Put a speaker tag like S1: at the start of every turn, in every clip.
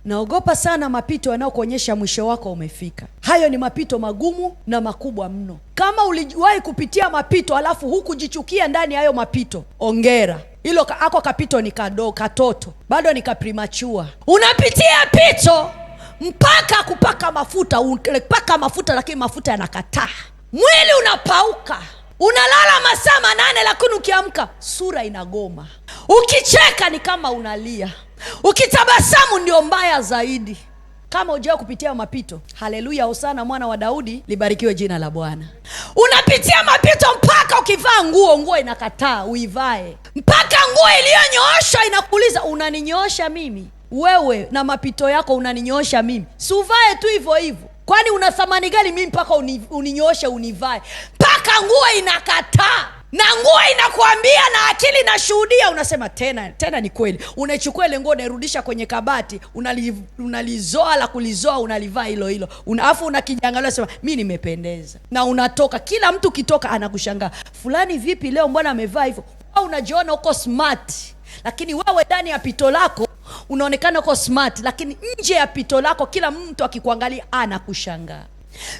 S1: Naogopa sana mapito yanayokuonyesha mwisho wako umefika. Hayo ni mapito magumu na makubwa mno. Kama uliwahi kupitia mapito alafu hukujichukia ndani ya hayo mapito, ongera. Hilo ako kapito ni kado, katoto bado ni kaprimachua. Unapitia pito mpaka kupaka mafuta, paka mafuta, lakini mafuta yanakataa. Mwili unapauka, unalala masaa 8, lakini ukiamka sura inagoma. Ukicheka ni kama unalia, ukitabasamu ndio mbaya zaidi. Kama hujawahi kupitia mapito, haleluya, hosana mwana wa Daudi, libarikiwe jina la Bwana. Unapitia mapito mpaka ukivaa nguo, nguo inakataa uivae, mpaka nguo iliyonyooshwa inakuuliza, unaninyoosha mimi? Wewe na mapito yako unaninyoosha mimi? Si uvae tu hivyo hivyo. Kwani una thamani gani mimi mpaka uninyooshe univae? Mpaka nguo inakataa na nguo inakuambia na akili inashuhudia, unasema tena tena ni kweli. Unaichukua ile nguo unairudisha kwenye kabati, unalizoa la kulizoa, unalivaa hilo hilo, alafu unakijiangalia unasema mi nimependeza, na unatoka. Kila mtu ukitoka anakushangaa, fulani vipi leo, mbona amevaa hivyo? Wewe unajiona uko smart, lakini wewe ndani ya pito lako unaonekana uko smart, lakini nje ya pito lako kila mtu akikuangalia anakushangaa.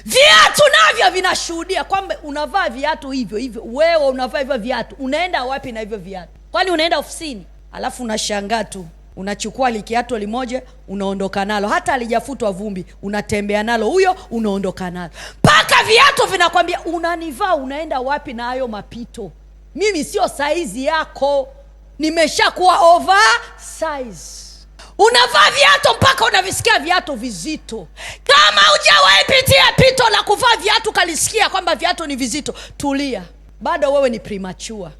S1: Viatu navyo vinashuhudia kwamba unavaa viatu hivyo hivyo. Wewe unavaa hivyo viatu, unaenda wapi na hivyo viatu? Kwani unaenda ofisini? Alafu unashangaa tu, unachukua likiato limoja unaondoka nalo, hata halijafutwa vumbi, unatembea nalo huyo, unaondoka nalo. Mpaka viatu vinakwambia unanivaa, unaenda wapi na hayo mapito? Mimi sio saizi yako, nimeshakuwa over size. Unavaa viatu mpaka unavisikia viatu vizito. Kama hujawahi pitia pito la kuvaa viatu kalisikia kwamba viatu ni vizito, tulia, bado wewe ni premature.